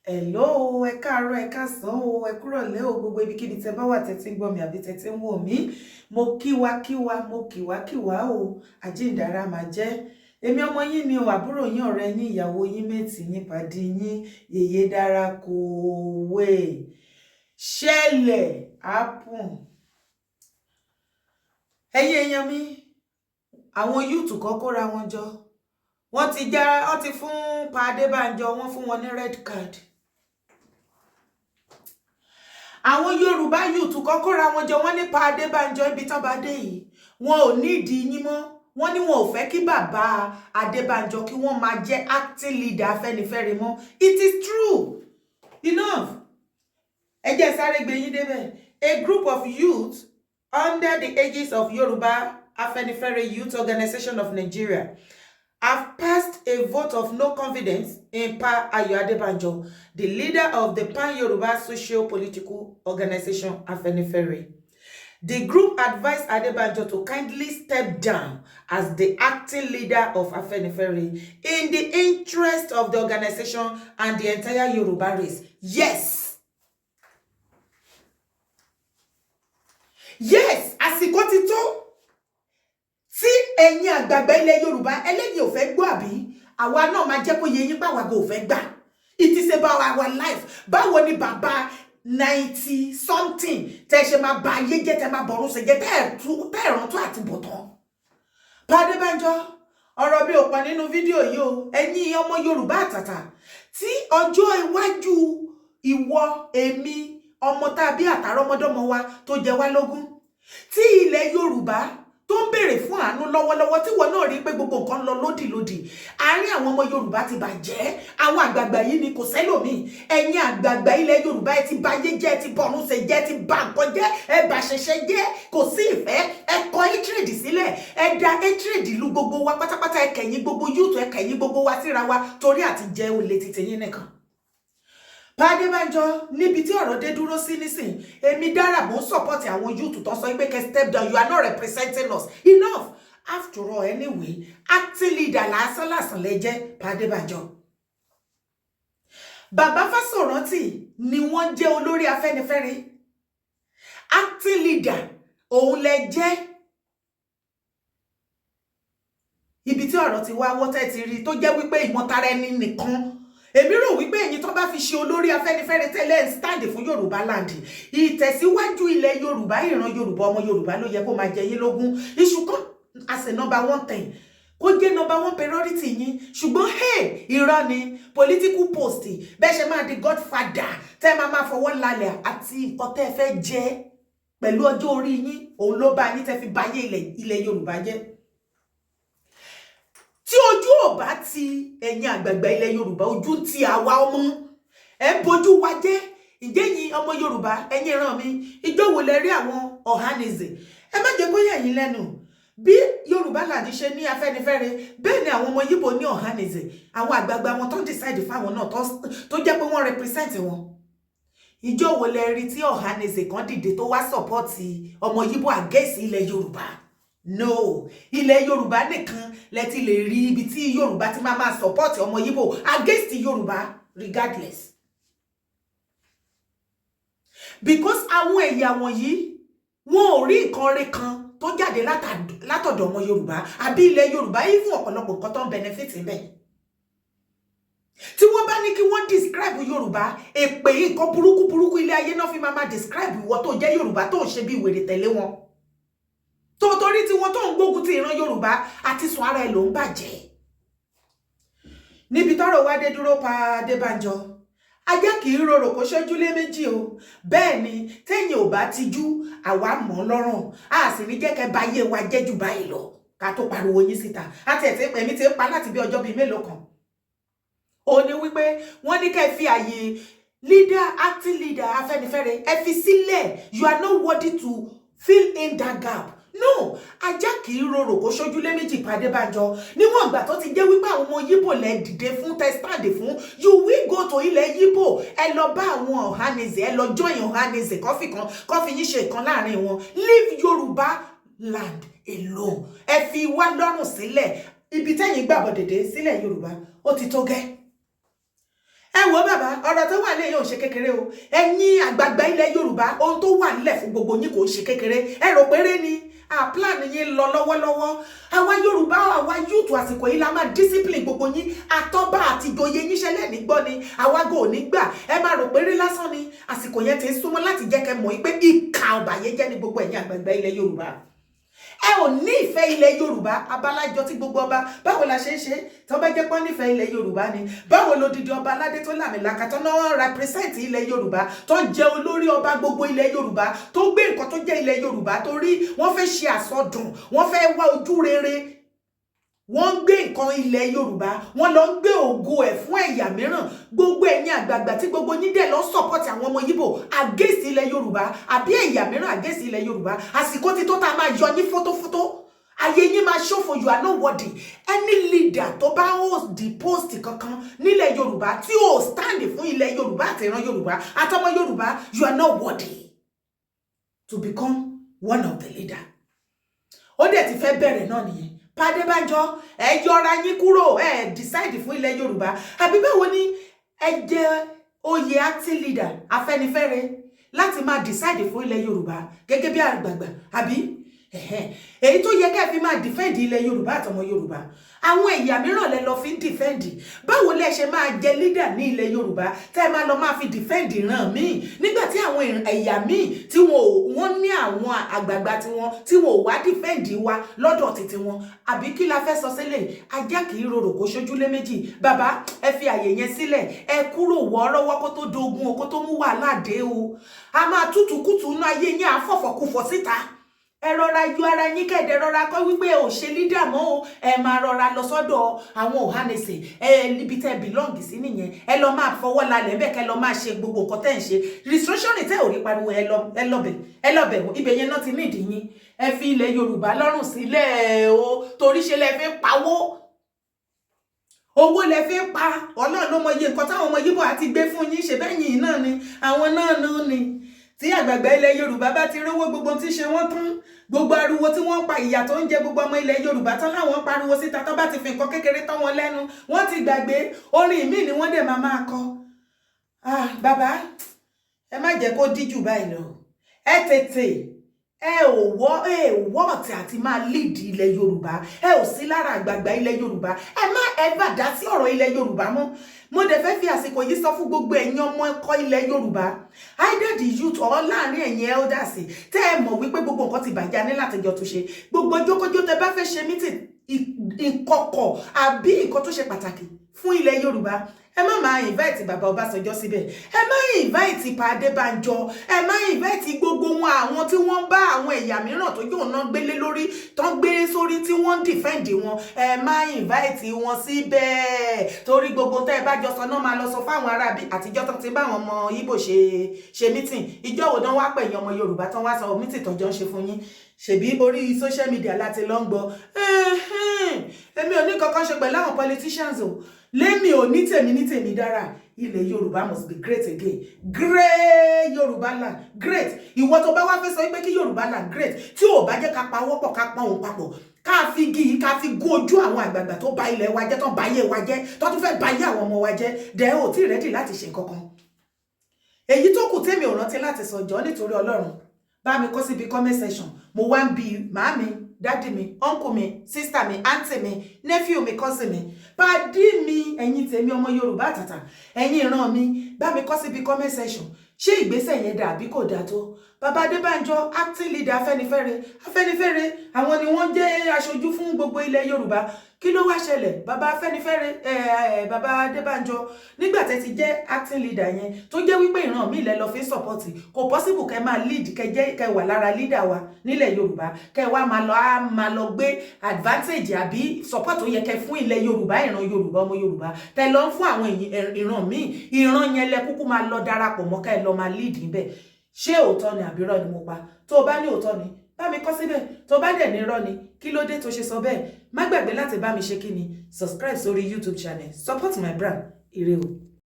Hello, ẹ káàárọ̀, ẹ káàsán o, ẹ kúrọ̀lẹ́ o, gbogbo ibikíbi tẹ bá wà tẹ́ tí ń gbọ́ mi àbí tẹ́ tí ń wò mí. Mo kí wa kí wa, mo kí wa kí wa o, àjíǹdára máa jẹ́. Èmi ọmọ yín ni o, àbúrò yín, ọ̀rẹ́ yín, ìyàwó yín, mate yín, pàdé yín, Yèyé Dára Kòwé. Ṣẹlẹ̀ happen. Ẹ̀yin èèyàn mi, àwọn youth kan kóra wọn jọ. Wọ́n ti já, wọ́n ti fún Pa Adébánjọ, wọ́n fún wọn ní red card. Àwọn Yorùbá youth kan kóra wọn jọ, wọ́n ní Pa Adébánjọ, ibi tán bá dé yìí, wọn ò nídìí yín mọ́. Wọ́n ní wọn ò fẹ́ kí bàbá Adébánjọ kí wọ́n máa jẹ́ acting leader Afẹ́nifẹ́re mọ́. It is true enough. Ẹ jẹ́ sáré gbé yín débẹ̀. A group of youths under the aegis of Yoruba Afẹ́nifẹ́re Youth Organization of Nigeria have passed a vote of no confidence in Pa Ayo Adebanjo, the leader of the Pan-Yoruba socio-political organization Afenifere. The group advised Adebanjo to kindly step down as the acting leader of Afenifere in the interest of the organization and the entire Yoruba race. Yes! Yes, àsìkò ti tó tí ẹ̀yin àgbààgbà ilẹ̀ Yorùbá ẹlẹ́yìn ò fẹ́ gbọ́, àbí àwa náà máa jẹ́ kó yé yín pàwọ́ àgọ́ ò fẹ́ gbà. It is about our life. Báwo ni bàbá 90 something tẹ́ ṣe máa ba ayé jẹ́, tẹ́ máa bọ̀rún ṣe jẹ́, tẹ́ ẹ̀ rántó àti bọ̀tán? Pa Adébánjọ, ọ̀rọ̀ bí ò pọ̀ nínú fídíò yìí o. Ẹ̀yin ọmọ Yorùbá àtàtà, tí ọjọ́ iwájú ìwọ, èmi, ọmọ tàbí àtàrọmọdọ́mọ wa tó jẹ wá lógún, tí ilẹ̀ Yorùbá tó ń béèrè fún àánú lọ́wọ́lọ́wọ́, tí wọn náà rí pé gbogbo nǹkan lọ lódìlódì, àárín àwọn ọmọ Yorùbá ti bàjẹ́. Àwọn àgbààgbà yìí ni, kò sẹ́lòmíì. Ẹ̀yin àgbààgbà ilẹ̀ Yorùbá, ẹ ti bayé jẹ́, ẹ ti bọ̀rún ṣe jẹ́, ẹ ti bà nǹkan jẹ́, ẹ bà ṣẹ̀ṣẹ̀ jẹ́. Kò sí ìfẹ́. Ẹ kọ hatred sílẹ̀, ẹ da hatred lu gbogbo wa pátápátá, ẹ kẹ̀yìn gbogbo youth, ẹ kẹ̀yìn gbogbo wa síra wa torí àti jẹ olè títí yín nìkan. Pa Adébánjọ, níbi tí ọ̀rọ̀ dé dúró sí nísìn, èmi dára mò ń support àwọn youth tó sọ pé kẹ́ step down. You are not representing us enough. After all, anyway, acting leader lásán lásán lẹ jẹ́. Pa Adébánjọ, bàbá Fásọ̀rántì ni wọ́n jẹ́ olórí Afẹ́nifẹ́re. Acting leader òun lẹ jẹ́. Ibi tí ọ̀rọ̀ ti wá wọ́tẹ́ ti rí tó jẹ́ wípé ìmọ̀tara ẹni nìkan. Èmi rò wípé ẹ̀yin tó bá fi ṣe olórí Afẹ́nifẹ́re tẹ́lẹ̀ ń stand fún Yorùbá land, ìtẹ̀síwájú ilẹ̀ Yorùbá, ìran Yorùbá, ọmọ Yorùbá ló yẹ kó máa jẹ yín lógún. Iṣu kan as a number one thing, kó jẹ́ number one priority yín. Ṣùgbọ́n hey, irọ́ ni. Political post, bẹ́ẹ̀ ṣe máa di godfather, tẹ́ máa máa fọwọ́ lálẹ̀ àti nǹkan tẹ́ ẹ fẹ́ jẹ́ pẹ̀lú ọjọ́ orí yín, òun ló bá yín tẹ́ fi báyé ilẹ̀ Yorùbá jẹ́. Tí ojú ò bá ti ẹ̀yin àgbààgbà ilẹ̀ Yorùbá, ojú ti àwa ọmọ ẹ̀ ń bojú wa jẹ́. Ǹjẹ́ yín ọmọ Yorùbá, ẹ̀yin ìran mi, ìjọ wo lẹ rí àwọn Ohanaeze? Ẹ má jẹ́ kó yà yín lẹ́nu. Bí Yorùbá land ṣe ní Afẹ́nifẹ́re, bẹ́ẹ̀ ni àwọn ọmọ Yíbò ní Ohanaeze, àwọn àgbààgbà wọn tó ń decide fáwọn náà, tó jẹ́ pé wọ́n represent wọn. Ìjọ wo lẹ rí tí Ohanaeze kan dìde tó wá support ọmọ Yíbò against ilẹ̀ Yorùbá? No, ilẹ̀ Yorùbá nìkan lẹ ti lè rí ibi tí Yorùbá ti máa máa support ọmọ Yíbò against Yorùbá regardless, because àwọn ẹ̀yà wọ̀nyí, wọn ò rí nǹkan rẹ̀ kan tó jáde látọ̀dọ̀ ọmọ Yorùbá àbí ilẹ̀ Yorùbá. Even ọ̀pọ̀lọpọ̀ nǹkan tó ń benefit ńbẹ̀, tí wọ́n bá ní kí wọ́n describe Yorùbá, èpè, nǹkan burúkú burúkú ilé ayé náà fi máa máa describe ìwọ tó jẹ́ Yorùbá, tó ń ṣe bí wèrè tẹ̀lé wọn, tó torí tí wọn tó ń gbógun ti ìran Yorùbá, àti sùn ara ẹ̀ ló ń bàjẹ́. Níbi tọ́rọ̀ wá dé dúró, Pa Adébánjọ, ajá kì í rorò kó ṣojú lé méjì o. Bẹ́ẹ̀ ni, téèyàn ò bá tijú, àwa mọ̀ lọ́rùn, a sì ní jẹ́ kẹ́ bá yé wa jẹ́ jù báyìí lọ ká tó pariwo yín síta. Àti ẹ̀tí èmi ti ń pa láti bí ọjọ́ bíi mélòó kan, ó ní wípé wọ́n ní kẹ́ fi àyè leader, acting leader Afẹ́nifẹ́re, ẹ fi sílẹ̀. You are not worthy to fill in that gap. No, ajá kì í rorò kó ṣojúlé méjì. Pa Adébánjọ, níwọ̀n ìgbà tó ti jẹ́ wípé àwọn ọmọ Yíbò lẹ dìde fún, tẹ stand fún, you will go to ilẹ̀ Yíbò, ẹ lọ bá àwọn Ohanaeze, ẹ lọ join Ohanaeze, kọfì kan kọfì yín ṣe ìkan láàrin wọn. Leave Yorùbá land alone. Ẹ fi wá lọ́rùn sílẹ̀. Ibi tẹ́yìn gbàbọ̀ dèdè sílẹ̀ Yorùbá, ó ti tó gẹ́. Ẹ wo bàbá, Ọ̀rọ̀ tó wà lẹ́yìn ò ṣe kékeré o. Ẹ̀yin àgbààgbà ilẹ̀ Yorùbá, ohun tó wà nílẹ̀ fún gbogbo yín kò ṣe kékeré. Ẹ rò péré ni à plan yín lọ lọ́wọ́lọ́wọ́. Àwa Yorùbá, àwa youth, àsìkò yìí la máa discipline gbogbo yín, àtọ́ba àti ìjòyè yín. Ṣẹlẹ̀ nígbọ́ ni àwa gò ní gbà. Ẹ máa rò péré lásán ni. Àsìkò yẹn ti ń súnmọ́ láti jẹ́ kẹ́ mọ̀ pé ìkà ọ̀bàyéjẹ́ ni gbogbo ẹ̀yin àgbààgbà ilẹ̀ Yorùbá. Ẹ ò ní ìfẹ́ ilẹ̀ Yorùbá. Abalájọ tí gbogbo ọba, báwo la ṣe ń ṣe? Tó bá jẹ́ pọ́n nífẹ̀ẹ́ ilẹ̀ Yorùbá ni, báwo lodidi ọba aládé tó làmìlaka, tó náà represent ilẹ̀ Yorùbá, tó jẹ́ olórí ọba gbogbo ilẹ̀ Yorùbá, tó gbé nǹkan tó jẹ́ ilẹ̀ Yorùbá, torí wọ́n fẹ́ ṣe àsọdùn, wọ́n fẹ́ wá ojú rere, wọ́n ń gbé nǹkan ilẹ̀ Yorùbá, wọ́n lọ ń gbé ògo ẹ̀ fún ẹ̀yà mìíràn. Gbogbo ẹ̀yin àgbààgbà tí gbogbo yín dẹ̀ lọ support àwọn ọmọ Yíbò against ilẹ̀ Yorùbá, àbí ẹ̀yà mìíràn against ilẹ̀ Yorùbá, àsìkò tí tó tá a máa yọ yín fótófótó, ayé yín máa ṣòfò. You are not worthy. Any leader tó bá hold the post kankan nílẹ̀ Yorùbá tí ò stand fún ilẹ̀ Yorùbá àti ìran Yorùbá àtọmọ Yorùbá, you are not worthy to become one of the leader. Ó dẹ̀ ti fẹ́ bẹ̀rẹ̀ náà nìyẹn. Adébánjọ, ẹ yọra yín kúrò, ẹ decide fún ilẹ̀ Yorùbá, àbí báwo ni? Ẹ jẹ́ oyè acting leader Afẹ́nifẹ́re láti máa decide fún ilẹ̀ Yorùbá gẹ́gẹ́ bí àgbààgbà, àbí èyí tó yẹ ká fi máa defend ilẹ̀ Yorùbá àtọmọ Yorùbá, àwọn ẹ̀yà mìíràn lẹ lọ fi ń defend. Báwo lẹ ṣe máa jẹ leader ní ilẹ̀ Yorùbá tẹ́ ẹ máa lọ máa fi defend ìran míì, nígbà tí àwọn ẹ̀yà míì tí wọ́n ní àwọn àgbààgbà tiwọn tí wọn ò wá defend wa lọ́dọ̀ títí wọn? Àbí kí la fẹ́ sọ sílẹ̀? Ajá kì í rorò kó ṣojúlé méjì. Bàbá, ẹ fi àyè yẹn sílẹ̀, ẹ kúrò wọ́ọ́rọ́wọ́ kó tó dogun o, kó tó mú wàhálà dé o. A máa tútù kùtù nú ayé yín, àfọ̀fọ̀kùfọ̀ síta. Ẹ rọra yọ ara yín kẹ̀dẹ̀, rọra kọ́ wípé ò ṣe leader mọ́ o. Ẹ máa rọra lọ sọ́dọ̀ àwọn Ohanaeze ẹ, níbi tẹ́ belong sí nìyẹn. Ẹ lọ máa fọwọ́ lálẹ́ bẹ́ẹ̀, kẹ́ lọ máa ṣe gbogbo nǹkan tẹ́ ń ṣe, restructuring tẹ́ ò rí pariwo. Ẹ lọ, ẹ lọ bẹ̀, ẹ lọ bẹ̀. Ibẹ̀ yẹn náà ti nídìí yín. Ẹ fi ilẹ̀ Yorùbá lọ́rùn sílẹ̀ o, torí ṣe lẹ fi ń pawó, owó lẹ fi ń pa. Ọlọ́run ló mọ iye nǹkan táwọn ọmọ Yíbò àti gbé fún yín. Ṣe bẹ́yìn náà ni àwọn náà náà ni tí àgbààgbà ilẹ̀ Yorùbá bá ti rówó, gbogbo tí ṣe wọ́n tán, gbogbo ariwo tí wọ́n ń pa, ìyà tó ń jẹ gbogbo ọmọ ilẹ̀ Yorùbá tán láwọn pariwo síta, tó bá ti fi nǹkan kékeré tán wọn lẹ́nu, wọ́n ti gbàgbé. Orin míì ni wọ́n dẹ̀ máa máa kọ. Ah, bàbá, ẹ má jẹ́ kó díjù báyìí lọ. Ẹ tètè, ẹ ò wọ́ ọ̀tẹ̀ àti máa lead ilẹ̀ Yorùbá. Ẹ ò sí lára àgbààgbà ilẹ̀ Yorùbá. Ẹ má ever dá sí ọ̀rọ̀ ilẹ̀ Yorùbá mọ́. Mo dẹ̀ fẹ́ fi àsìkò yìí sọ fún gbogbo ẹ̀yin ọmọ ẹ̀kọ́ ilẹ̀ Yorùbá, either the youth or láàrin ẹ̀yin elders, tẹ́ ẹ mọ̀ wípé gbogbo nǹkan ti bàjẹ́ ní látijọ́ tó ṣe gbogbo jókòjó, tẹ́ bá fẹ́ ṣe meeting ìkọ̀kọ̀ àbí nǹkan tó ṣe pàtàkì fún ilẹ̀ Yorùbá, ẹ má máa invite bàbá Ọbásanjọ́ síbẹ̀, ẹ má invite Pa Adébánjọ, ẹ má invite gbogbo wọn, àwọn tí wọ́n bá àwọn ẹ̀yà mìíràn tó yóò ná gbélé lórí, tó ń gbé sórí, tí wọ́n ń defend wọn, ẹ má invite wọn síbẹ̀, torí gbogbo tẹ́ ẹ bá jọ sọ náà máa lọ sọ fáwọn arábí. Àtijọ́ tó ti bá àwọn ọmọ Ìgbò ṣe meeting, ìjọ wo náà wá pẹ̀yìn ọmọ Yorùbá tán wá sọ meeting tó jọ ń ṣe fún yín? Ṣèbí orí social media láti lọ ń gbọ́. Èmi ò ní kankan ṣe pẹ̀lú àwọn politicians o. Lémi ò ní tèmi, ní tèmi dára. Ilẹ̀ Yorùbá must be great again. Great Yorùbá land, great. Ìwọ tó bá wá fẹ́ sọ pé kí Yorùbá land great, tí ò bá jẹ́ ká pawọ́pọ̀, ká pọ́n òun papọ̀, ká fi igi yìí, ká fi gún ojú àwọn àgbààgbà tó bà ilẹ̀ wa jẹ́, tó bà ayé wa jẹ́, tó tún fẹ́ bà ayé àwọn ọmọ wa jẹ́, dẹ̀ ò tí ready láti ṣe nǹkan kan. Èyí tó kù tèmi ò rántí láti sọ, jọ, nítorí Ọlọ́run, bá mi kọ síbi comment section. Mo wá ń bi màámi, daddy mi, uncle mi, sister mi, aunty mi, nephew mi, cousin mi, pàdí mi, ẹ̀yin tèmi, ọmọ Yorùbá àtàtà, ẹ̀yin ìran mi, bá mi kọ síbi comment section: ṣé ìgbésẹ̀ yẹn dà bí kò dáa tó? Bàbá Adébánjọ, acting leader Afẹ́nifẹ́re, Afẹ́nifẹ́re, àwọn ni wọ́n jẹ́ aṣojú fún gbogbo ilẹ̀ Yorùbá. Kí ló wá ṣẹlẹ̀, bàbá Afẹ́nifẹ́re, bàbá Adébánjọ, nígbà tẹ́ ti jẹ́ acting leader yẹn, tó jẹ́ wípé ìran mi ilẹ̀ lọ fi support? Kò possible kẹ́ máa lead, kẹ́ jẹ́ kẹ́ wà lára leader wa nílẹ̀ Yorùbá, kẹ́ wá máa lọ á máa lọ gbé advantage àbí support tó yẹ kẹ́ fún ilẹ̀ Yorùbá, ìran Yorùbá, ọmọ Yorùbá, tẹ́ lọ ń fún àwọn ìran míì. Ìran yẹn lẹ kúkú máa lọ darapọ̀ mọ́, kẹ́ lọ máa lead níbẹ̀. Ṣé òótọ́ ni àbírọ́ ni mo pa? Tó o bá ní òótọ́ ni, bá mi kọ síbẹ̀. Tó bá dẹ̀ ní irọ́ ni, kí ló dé tó ṣe sọ bẹ́ẹ̀? Má gbàgbé láti bá mi ṣe kí ni, subscribe sórí YouTube channel. Support my brand. Ire o.